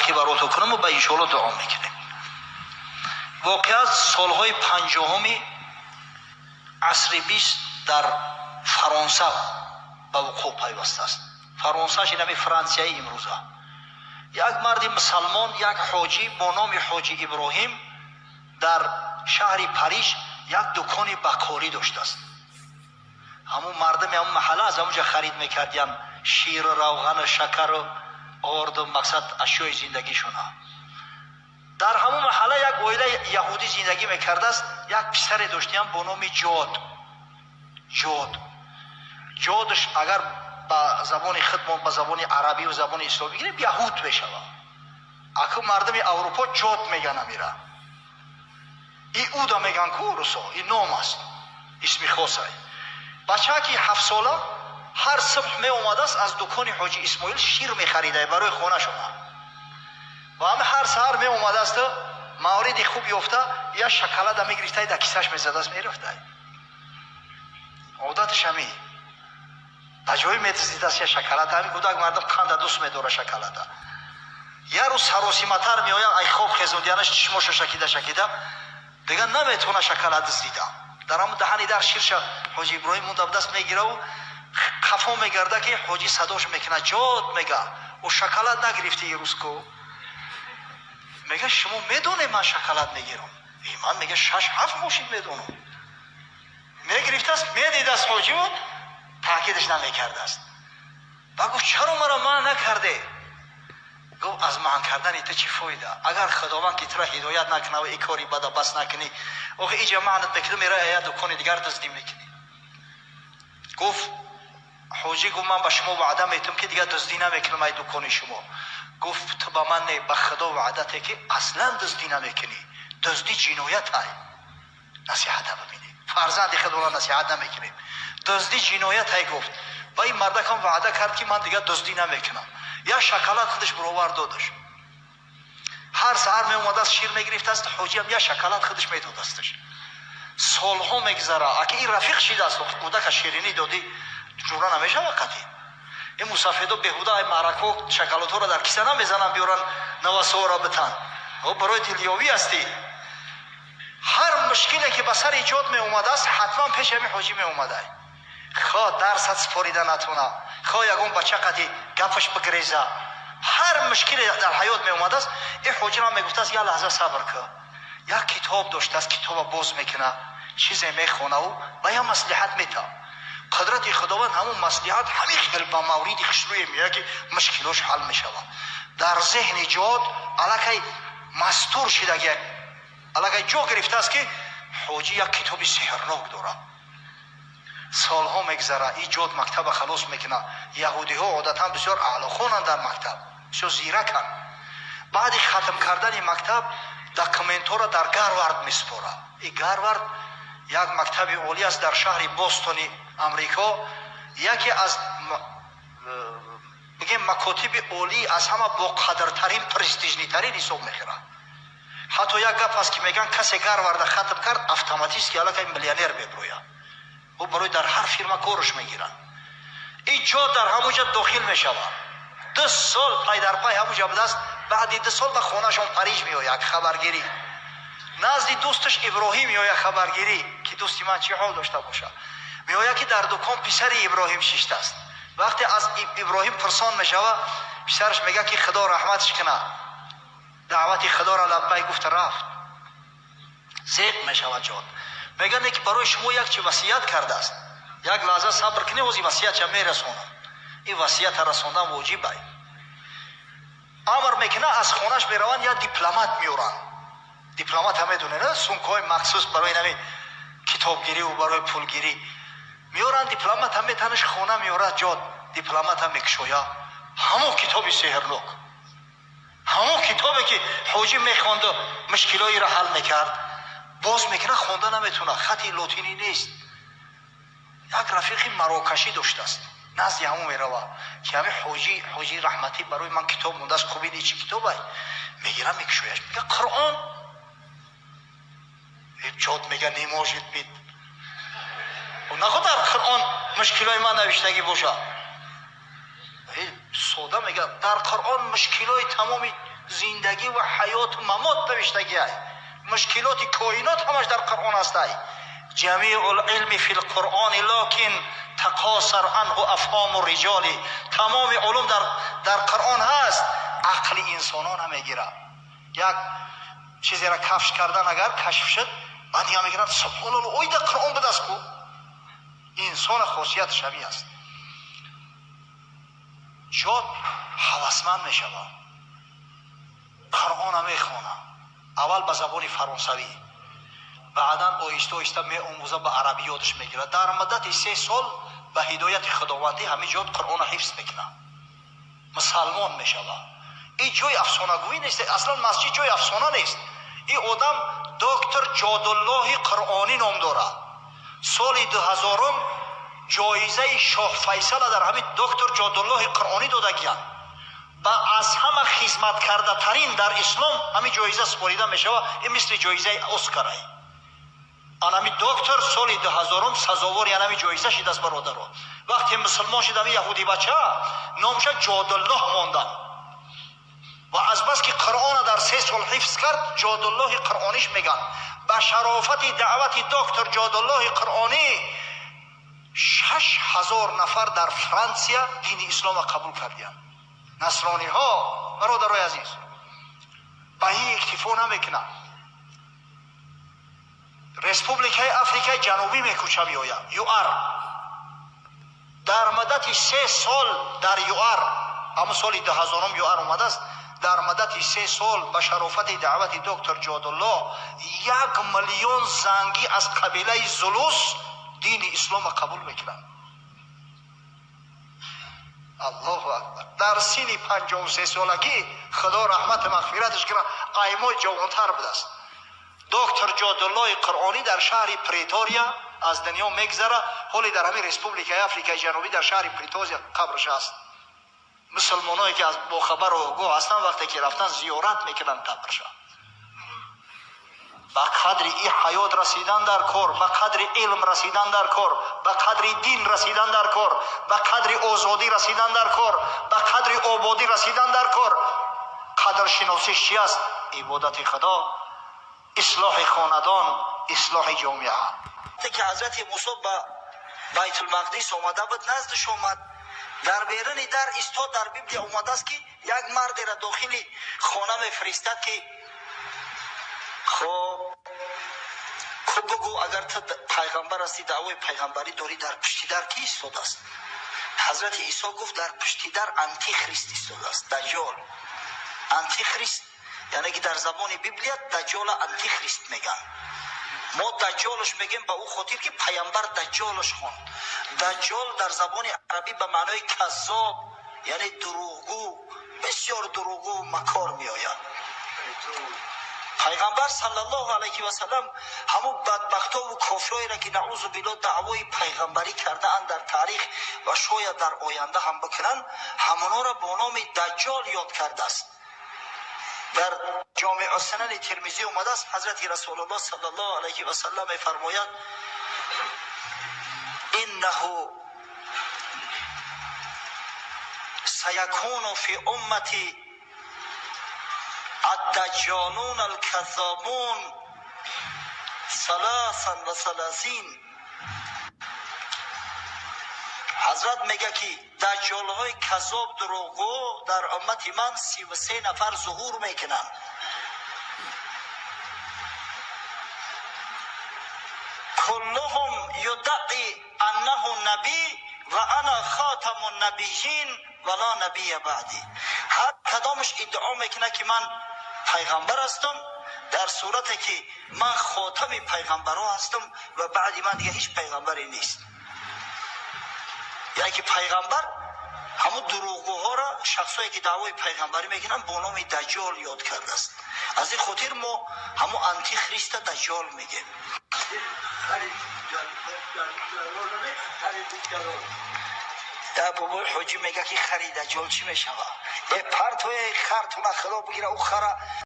Таърихӣ барото кунаму ба иншоалло дуо мекунем. Воқеа солҳои 50-уми асри 20 дар Фаронса ба вуқӯъ пайвастааст. Фаронсаш инами Франсияи имрӯза. Як марди мусалмон, як ҳоҷӣ бо номи ҳоҷи Иброҳим дар шаҳри Париж як дукони бақорӣ доштааст. Ҳамун мардуми ҳамун маҳалла аз ҳамунҷа харид мекардиян ширу равғану шакару орду, мақсад, ашёи зиндагишона. Дар ҳамун маҳалла як оилаи яҳудӣ зиндагӣ мекардааст. Як писаре доштиям бо номи Ҷод. Ҷод, Ҷодш агар ба забони худмон, ба забони арабию забони исломӣ бигирем, яҳуд мешавад. Аку мардуми Аврупо Ҷод меган амира, Иуда меган ку русо. Ин ном аст, исми хосай. Бачаки 7-сола ҳар субҳ меомадааст, аз дукони ҳоҷи Исмоил шир мехарида барои хонашона ва ҳама. Ҳар саҳар меомадааст, мавриди хуб ёфта, як шоколада мегирифтай, дар кисаш мезадааст, мерафтай. Одаташ ҳамин, ба ҷое метизидааст як шоколад. Ҳамин кӯдак, мардум қанда дӯст медора шоколада. Як рӯз саросиматар меояд, ай хоб хезондиянаш, чишмоша шакида шакида, дигар наметавона шоколад дуздида. Дар ҳамн даҳани дар ширша ҳоҷи Иброҳим монда даст мегираву қафо мегарда, ки ҳоҷӣ садош мекунад: «Ҷод», мега, «о шоколад нагирифти ирӯз ку?» Мега: «Шумо медонед, ман шоколад мегирам?» Ман, мега, шаш ҳафт мошин медонам. Мегирифтааст, медидааст ҳоҷиву таъкидаш намекардааст. Ба гуфт: «Чаро маро манъ накарде?» Гуфт: «Аз манъ кардани ту чӣ фоида, агар Худованд ки тура ҳидоят накунаву и кори бада бас накунӣ? Охи иҷа маънат мекунӣ, мера я дукони дигар дуздӣ мекунӣ». Гуфт ҳоҷӣ, гуфт: «Ман ба шумо ваъда метум, ки дигар дуздӣ намекунам ай дукони шумо». Гуфт: «Ту ба ман не, ба Худо ваъда те, ки аслан дуздӣ намекунӣ. Дуздӣ ҷиноят ай». Насиҳата бибинед, фарзанди худоро насиҳат намекунем. «Дуздӣ ҷиноят ай», гуфт. Ва ин мардакам ваъда кард, ки ман дигар дуздӣ намекунам. Як шоколад худаш баровар додаш. Ҳар саҳар меомадааст, шир мегирифтааст, ҳоҷиам як шоколад худаш медодасташ. Солҳо мегузара, аки ин рафиқ шидааст. Кӯдака ширинӣ додӣ, ҷура намешава қатъи. Ин мусафедо беҳуда ай маъракҳо шоколадҳоро дар киса намезананд, биёран, навасоро битан, барои дилёвӣ ҳастӣ. Ҳар мушкиле ки ба сари Ҷод меомадааст, ҳатман пеши ҳамин ҳоҷӣ меомадай. Хо дарсат супорида натона, хо ягон бача қади гапаш бигреза, ҳар мушкиле дар ҳаёт меомадааст, ин ҳоҷирам мегуфтааст: «Як лаҳза сабр кӣ». Як китоб доштааст, китоба боз мекуна, чизе мехонаву ба як маслиҳат мета. Қудрати Худованд, ҳамун маслиҳат ҳамин хел ба мавриди хушрӯе меояд, ки мушкилош ҳал мешавад. Дар зеҳни Ҷод аллакай мастур шидаги, аллакай ҷо гирифтааст, ки ҳоҷӣ як китоби сеҳрнок дорад. Солҳо мегзара, и Ҷод мактаба халос мекунад. Яҳудиҳо одатан бисёр аълохонанд дар мактаб, бисёр зираканд. Баъди хатм кардани мактаб документҳоро дар Гарвард месупорад. И Гарвард як мактаби олӣ аст дар шаҳри Бостони Амрико, яке аз, бигем, макотиби олӣ, аз ҳама боқадртарин, престижный тарин ҳисоб мехӯрад. Ҳатто як гап аст, ки мегӯянд, касе Гарварда хатм кард, автоматически аллакай миллионер меброяд, ӯ барои дар ҳар фирма корш мегиранд. Ин ҷо дар ҳамуҷа дохил мешавад. 2 сол пай дар пай ҳамуҷа будааст. Баъди 2 сол ба хонаашон Париж меояд хабаргирӣ, назди дӯсташ Иброҳим меояд хабаргирӣ, ки дӯсти ман чӣ ҳол дошта бошад. Меояд, ки дар дукон писари Иброҳим шиштааст. Вақте аз Иброҳим пурсон мешавад, писараш мегӯяд, ки Худо раҳматш кунад, даъвати Худоро лаббай гуфта рафт. Зеқ мешавад Ҷод. Мегӯяд, ки барои шумо як чи васият кардааст. Як лаҳза сабр кунед, ози васиятша мерасонам. Ин васията расондан воҷиб ай. Амр мекунад, аз хонаш мераванд, як дипломат меоранд. Дипломата медонед, сумкаҳои махсус барои нами китобгириву барои пулгирӣ меоранд. Дипломата метанаш, хона меорад. Ҷод дипломата мекушоя, ҳамон китоби сеҳрнок, ҳамон китобе, ки ҳоҷӣ мехонду мушкилоиро ҳал мекард, боз мекунад, хонда наметавонад, хати лотинӣ нест. Як рафиқи марокашӣ доштааст, назди ҳамон мерава, ки ҳамин ҳоҷӣ, ҳоҷи раҳматӣ барои ман китоб мондааст. Хубини чӣ китобай? Мегирам, мекушояш, мега: «Қуръон». Ҷод мега: «Не может быть, нахо дар Қуръон мушкилои ман навиштагӣ боша». Сода мега: «Дар Қуръон мушкилои тамоми Зиндагӣ ва ҳаёту мамот навиштагиай, мушкилоти коинот ҳамаш дар Қуръон ҳастай. جميع العلم في القرآن لكن تقاصر عنه افهام الرجال. Тамоми улум дар Қуръон ҳаст, ақли инсонҳо намегирад. Як чизеро кашф кардан, агар кашф шуд, баъд дига мегиранд: субҳоналло, ой, дар Қуръон будаст ку. Инсона хосияташ ҳамин аст. Ҷод ҳавасманд мешавад, Қуръона мехонад, аввал ба забони фаронсавӣ, баъдан оҳиста оҳиста меомӯза, ба арабӣ ёдаш мегирад. Дар муддати 3 сол ба ҳидояти худовандӣ ҳамин ҷод Қуръона ҳифз мекунад, мусалмон мешавад. Ин ҷои афсонагӯӣ нест, аслан масҷид ҷои афсона нест. Ин одам доктор Ҷодуллоҳи Қуръонӣ ном дорад. Соли 2000-ум ҷоизаи шоҳ Файсала дар ҳамин доктор Ҷодуллоҳи Қуръонӣ додагиянд. Ба аз ҳама хизматкардатарин дар ислом ҳамин ҷоиза супорида мешавад. Ин мисли ҷоизаи Оскарай. Анами доктор соли 2000-ум сазовори анами ҷоиза шидааст, бародаро. Вақте мусулмон шид, ами яҳуди бача номша Ҷодуллоҳ монданд ва азбаски Қуръона дар 3 сол ҳифз кард, Ҷодуллоҳи Қуръониш мегӯянд. Ба шарофати даъвати доктор Ҷодуллоҳи Қуръонӣ 6000 нафар дар Франсия дини ислома қабул кардиянд, насрониҳо. Бародарои азиз, ба ин иктифо намекунанд. Республикаи Африкаи Ҷанубӣ мекӯча меояд, ЮАР. Дар муддати 3 сол дар ЮАР, ҳамун соли 2000-ум ЮАР омадааст, дар муддати 3 сол ба шарофати даъвати доктор Ҷодуллоҳ 1 миллион зангӣ аз қабилаи Зулус дини ислома қабул мекунанд. Аллоҳу акбар! Дар синни 53-солагӣ, Худо раҳмату мағфираташ кунад, аймои ҷавонтар будааст. Доктор Ҷодуллоҳи Қуръонӣ дар шаҳри Претория аз дунё мегзара. Ҳоле дар ҳамин Республикаи Африкаи Ҷанубӣ дар шаҳри Претория қабрш аст. Мусулмоное ки аз бохабару огоҳ ҳастанд, вақте ки рафтан, зиёрат мекунанд қабрша. Ба қадри и ҳаёт расидан дар кор, ба қадри илм расидан дар кор, ба қадри дин расидан дар кор, ба қадри озодӣ расидан дар кор, ба қадри ободӣ расидан дар кор. Қадршиносиш чи аст? Ибодати Худо, ислоҳи хонадон, ислоҳи ҷомеа. Ки ҳазрати Мусо ба Байтулмақдис омада буд, наздиш омад, дар беруни дар истод. Дар Библия омадааст, ки як мардеро дохили хона мефиристад, ки хоб, хуб, бугӯ, агар ту пайғамбар ҳастӣ, даъвои пайғамбарӣ дорӣ, дар пушти дар кӣ истодааст? Ҳазрати Исо гуфт: дар пушти дар антихрист истодааст, даҷҷол. Антихрист, яъне ки дар забони Библия даҷҷола антихрист мегӯянд. Мо даҷҷолш мегӯем ба ӯ хотир, ки пайғамбар даҷҷолш хонд. Даҷҷол дар забони арабӣ ба маънои каззоб, яъне дурӯғгӯ, бисёр дурӯғгӯ, макор меояд. Пайғамбар саллаллоҳу алайҳи васалам ҳамун бадбахтову кофироеро, ки, наузу билло, даъвои пайғамбарӣ кардаанд дар таърих ва шояд дар оянда ҳам бикунанд, ҳамонҳоро бо номи даҷҷол ёд кардааст. Дар Ҷомеъу Сунани Термизӣ омадааст, ҳазрати Расулуллоҳ саллаллоҳу алайҳи васалам мефармояд: иннаҳу سيكون في أمتي الدجالون الكذابون 33. Ҳазрат мега, ки даҷҷолҳои каззоб, дурӯғгӯ дар уммати ман 33 нафар зуҳур мекунанд. كلهم يدعي أنه نبي وأنا خاتم النبيين ولا نبي بعدي. Ҳар кадомаш иддао мекунад, ки ман пайғамбар ҳастам, дар сурате ки ман хотами пайғамбарҳо ҳастам ва баъди ман дига ҳеҷ пайғамбаре нест. Яъне ки пайғамбар ҳамун дурӯғгӯҳоро, шахсое ки даъвои пайғамбарӣ мекунанд, бо номи даҷҷол ёд кардааст. Аз ин хотир мо ҳамун антихриста даҷҷол мегем. Бобои ҳоҷӣ мега, ки хари даҷҷол чӣ мешавад? Э, партои хартуна, Худо бигира ӯ хара.